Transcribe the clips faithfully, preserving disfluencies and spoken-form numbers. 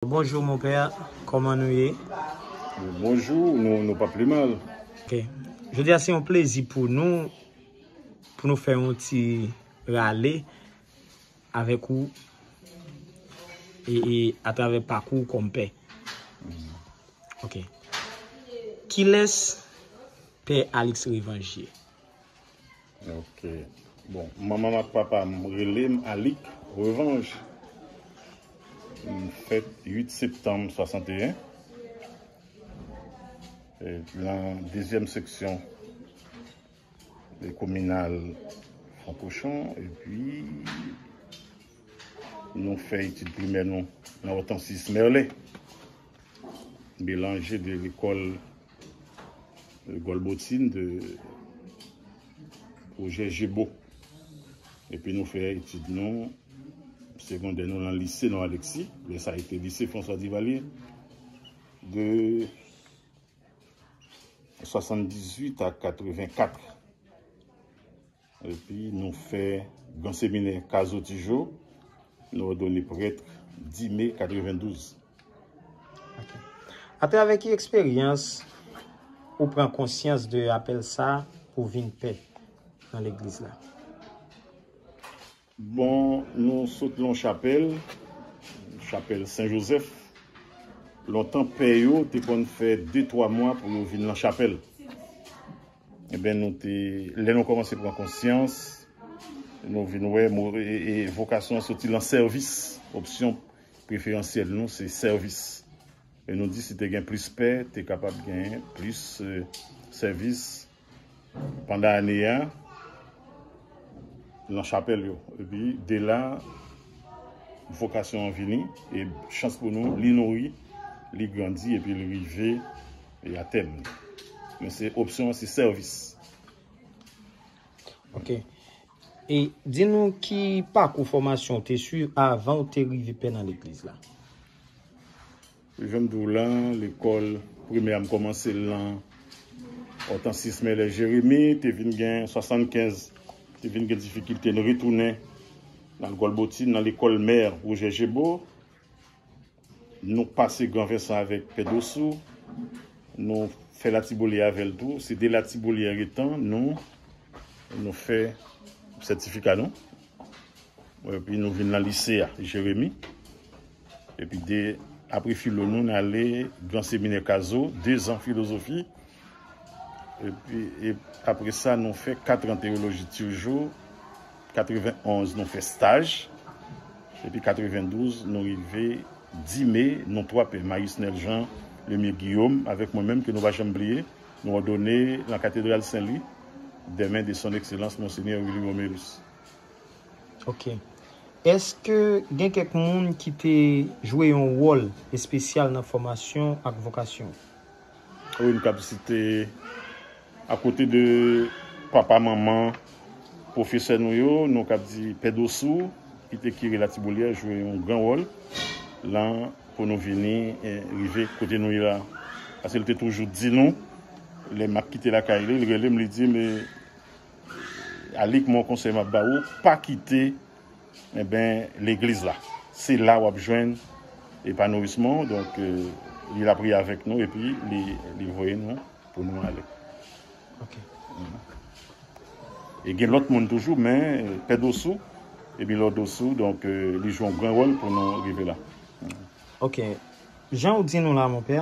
Bonjou, monpè. Kòman nou ye? Bonjou, nou, nou pa pi mal. Ok. Jodi a, se yon plezi pou nou, pou nou fè yon ti rale avèk ou e, e atravè pakou w kòm pè. Ok. Kilès pè Alix Revange ye? Ok. Bon, manman m ak papa m rele m Alik Revange. M fèt uit septanm swasanteyen. E nan dezyèm seksyon de kominal Fonkochon, epi nou fè etid primè nou nan Hortensis Merlet, melanje de lekòl Gòlbotin, de pwojè Jebo. Epi nou fè etid nou, segondè nou nan lise Nou Alexis, lè sa rete lise François Duvalier, de swasanndizuit a katrevenkat. Epi nou fè gran seminè Kazo Tijo, nou òdone prèt dis me katrevendouz. Ok. Atravè ki eksperyans ou pran konsyans de apèl sa pou vin pè nan legliz la? Bon, nou sot nan yon chapèl, chapèl Sen Jozèf. Lontan, pè yo te konn fè de, twa mwa pou yo vin nan chapèl. Eben, nou te, lè nou kòmanse pran konsyans, nou vin wè mo-, e, e vokasyon an soti lan sèvis. Opsyon preferansyèl nou, se sèvis. E nou di si te gen plis pè, te kapab gen plis, eh, sèvis pandan ane a nan chapèl yo. Epi de la, vokasyon an vini, e chans pou nou, li nouri, li grandi, epi li rive, e a tèm li. Men se opsyon an, se sèvis. Ok. E di nou ki pakou fòmasyon w te swiv avan w te rive pè nan legliz la? Jan m di w la, lekòl primè a m kòmanse l lan Hortensis Merlet Jérémie, te vin gen swasannkenz, te vin gen difikilte, n retounen nan Gòlbotin, nan lekòl mè Pwojè Jebo. Nou pase Gran Vensan avèk Pè Dosou. Nou fè Latibolyè avè l tou. Se de Latibolyè etan nou, nou fè sètifika nou. Epi nou vin nan lise a, Jeremi. Epi de, apre filo nou, n ale Gran Seminè Kazo, dezan filozofi. Epi, e apre sa, nou fè katran teyoloji Turgeau. Katrevenonz, nou fè staj. Epi katrevendouz, nou rive dis me, nou twa pè, Marius Nel Jean, Lemie Guillaume, avèk mwen menm, ke nou pa janm bliye, nou òdone nan Katedral Sen Lwi, dèmen de Son Ekselans Monsenyè Willy Romélus. Ok. Èske gen kèk moun ki te jwe yon wòl espesyal nan fòmasyon ak vokasyon w? Wi, m kab site, akote de papa, manman, pwofesè nou yo, nou kab di Pè Dosou, ki te kire Latibolyè, jwe yon gran wòl lan pou nou vini, eh, rive kote nou ye la. Paske l te toujou di nou, lè m ap kite lakay li, li rele m, li di m, eh, Alik, men yon konsèy m ap ba ou, pa kite, enben, legliz la. Se la w ap jwenn epanouisman w. Donk, eh, li la priye avèk nou epi li, li voye nou pou nou ale. Ok. Mhm. E gen lòt moun toujou, men, eh, Pè Dosou, epi Lò Dosou, donk, eh, li jwe yon gran wòl pou nou rive la. Mhm. Ok. Jan w di nou la, monpè,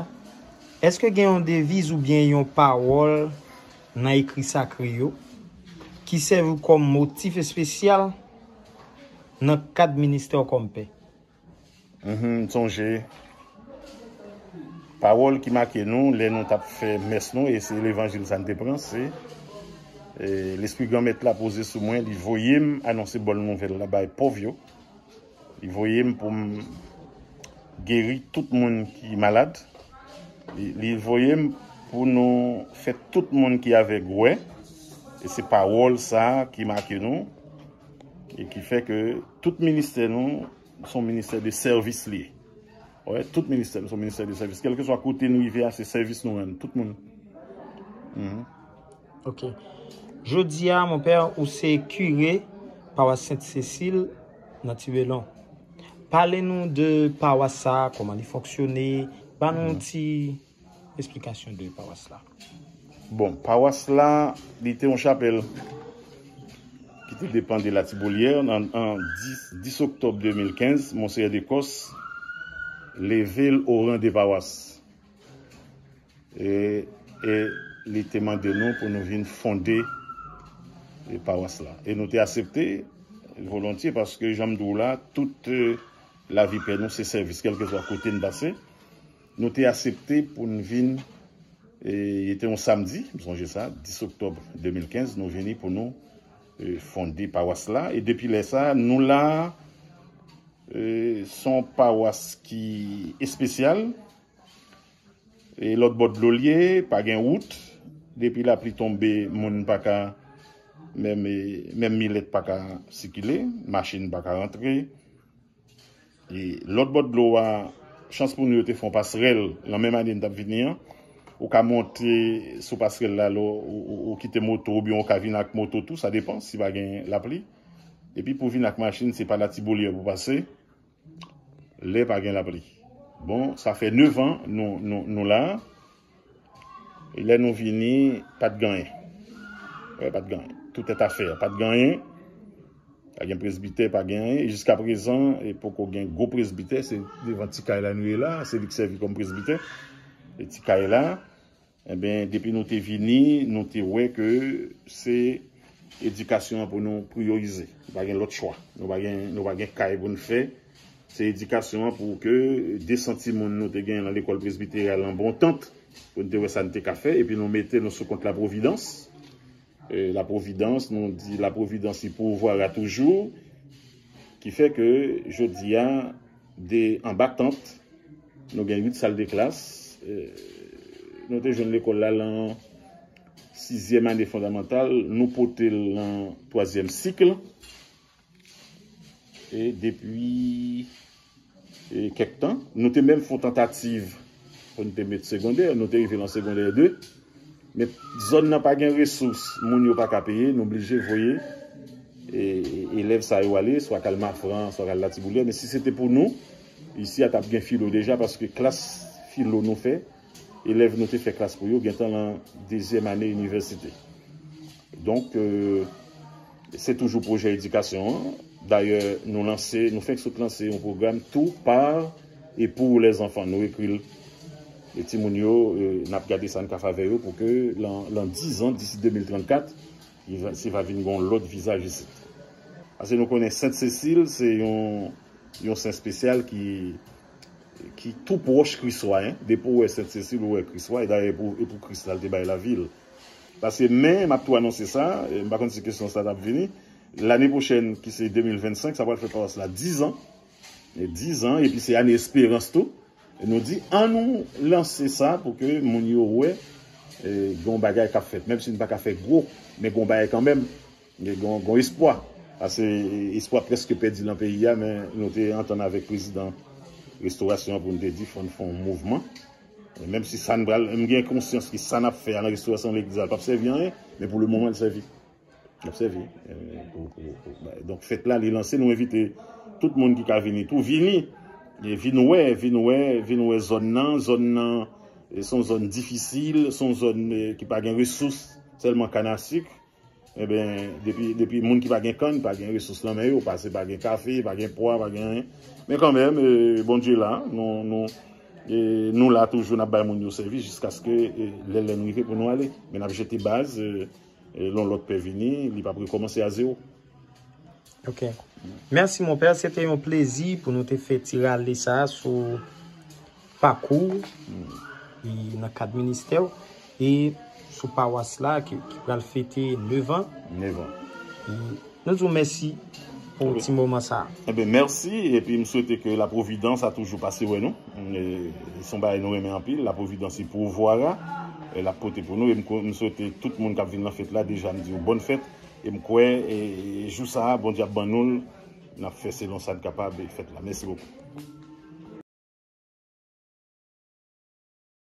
èske gen yon deviz oubyen yon pawòl nan ekri sakre yo ki sèvi w kòm motif espesyal nan kad ministè w kòm pè? Mhm, m sonje pawòl ki make nou lè nou t ap fè mès nou, e se levanjil sa n te pran, se, e, Lespri Granmèt la poze sou mwen, li voye m anonse bòn nouvèl la bay pòv yo. Li voye m pou m geri tout moun ki malad. Li, li voye m pou nou fè tout moun ki avèg wè. E se pawòl sa a ki make nou e ki fè ke tout ministè nou se yon ministè de sèvis li ye. Wè, tout ministè nou se yon ministè de sèvis. Kèlkeswa kote nou rive a, se sèvis nou rann tout moun. Mhm. Ok. Jodi a, monpè, ou se kire pawas Sent Sesil nan Tibelon. Pale nou de pawas sa, kòman li fonksyone, ba nou yon ti esplikasyon de pawas la. Bon, pawas la, li te yon chapèl ki te depan de Latibolière. An, an dis, dis oktòb de mil kenz, Monseyè Dekòs leve l o ran de pawas. E, e li te mande nou pou nou vin fonde e, pawas la. E nou te aksepte volontye paske, jan m di w la, tout e, lavi pè nou se sèvis, kèlkeswa kote n pase. Nou te aksepte pou n vin, e, li te yon samdi, m sonje sa, dis oktòb de mil kenz, nou vini pou nou e, fonde pawas la. E depi lè sa, nou la, e, se yon pawas ki espesyal. E lòt bò dlo l ye, pa gen wout. Depi lapli tonbe, moun pa ka, menm, e, menm milèt pa ka sikile, machin pa ka rantre. E lòt bò dlo a, chans pou nou yo te fè yon pasrèl nan menm ane n t ap vini an. Ou ka monte sou pasrèl la, lè w, ou, ou, ou kite moto oubyen ou ka vin ak moto tou, sa depan si pa gen lapli. Epi pou vin ak machin, se pa Latibolière pou pase, lè pa gen lapli. Bon, sa fè nèf an nou, nou, nou la. E lè nou vini, pa t gen anyen. Wè, pa t gen anyen. Tout est à faire. Pa t gen anyen. Pa gen presbitè, pa gen anyen. E jiskaprezan, e poko gen gwo presbitè. Se devan ti kay la nou ye la. Se li k sèvi kòm presbitè. E ti kay la, enben, depi nou te vini, nou te wè ke se edikasyon an pou nou priyorize. Nou pa gen lòt chwa. Nou pa gen, nou pa gen kay pou n fè. Se edikasyon an pou ke de san timoun nou te gen nan lekòl presbiteryal lan, bon tant, pou n te wè sa n te ka fè, epi nou mete nou sou kont Lapwovidans. E, Lapwovidans, nou di Lapwovidans y pourvoira toujours, ki fè ke jodi a, de anba tant, nou gen uit sal de klas. E, nou te jwenn lekòl la lan sizyèm ane fondamantal, nou pote l lan twazyèm sik. E depi e, kèk tan, nou te menm fè yon tantativ pou n te met segondè, nou te rive lan segondè de. Men zòn nan pa gen resous, moun yo pa ka peye, nou blije voye e, e, elèv sa yo ale, swa k al Mafran, swa k al Latibolière. Men si se te pou nou, isi a t ap gen filo deja, paske klas filo nou fè, elèv nou te fè klas pou yo, gentan lan dezyèm ane inivèsite. Donk, e, se toujou pwojè edikasyon an. Dayè, nou lanse, nou fenk sot lanse yon pwogram Tout par et pour les enfants. Nou ekri l. E timoun yo, e, n ap gade sa n ka fè avè yo pou ke lan, lan diz an, disi de mil trannkat, li va, se va vin gen yon lòt vizaj isit. Paske nou konnen Sent Sesil, se yon, yon sen espesyal ki, ki tou pwòch Kriswa, en. Depi w wè Sent Sesil, ou wè Kriswa, e dayè, e pou, e pou Kris la, l te bay lavi l. Paske, men, m ap tou anonse sa, e, m pa konn si kesyon sa t ap vini. Lane pwochèn, ki se de mil vennsenk, sa pral fè pawas la diz an. E diz an, epi se ane esperans tou. E nou di, ann nou lanse sa pou ke moun yo wè, e, gen yon bagay k ap fèt. Menm si n pa ka fè gwo, men gen yon bagay kanmenm. Gen, gen, gen espwa. Paske, e, espwa prèske pèdi lan peyi a, men nou te antann avèk prezidan Restorasyon an pou n te di, fò n fè yon mouvman. E menm si sa n pral, m gen konsyans ke sa n ap fè a lan Restorasyon Legliz la, l p ap sèvi anyen, men pou le moman, l sèvi. L ap sèvi. E, pou, pou, pou, ba, donk, fèt la, li lanse, nou envite tout moun ki ka vini tou, vini. E vin wè, vin wè, vin wè zòn nan. Zòn nan, e, se yon zòn difisil, se yon zòn, e, ki pa gen resous, sèlman kann a sik. Enben, depi, depi moun ki pa gen kann, pa gen resous lan men yo, paske pa gen kafe, pa gen pwa, pa gen anyen. Men kanmenm, e, Bondye la, nou, nou, e, nou la toujou, n ap bay moun yo sèvis jiskaske, e, lè, lè n rive pou nou ale. Men n ap jete baz, e, e, lè yon lòt pè vini, li p ap rekòmanse a zewo. Ok. Mèsi, mon pè. Se te yon plezi pou nou te fè ti rale sa a sou pakou w e nan kad ministè w e sou pawas la ki, ki pral fete nèf an. Nèf an. E nou di w mèsi pou ti moman sa a. Enben, mèsi. Epi m swete ke Lapwovidans a toujou pase wè nou. E, se yon bagay nou renmen anpil. Lapwovidans y pourvoira. E l ap pote pou nou. E m ko-, m swete tout moun k ap vin nan fèt la, deja m di yo bòn fèt. E m kwè, e, e, jou sa a, Bondye ap ban nou l. N ap fè selon sa n kapab e fèt la. Mèsi bokou.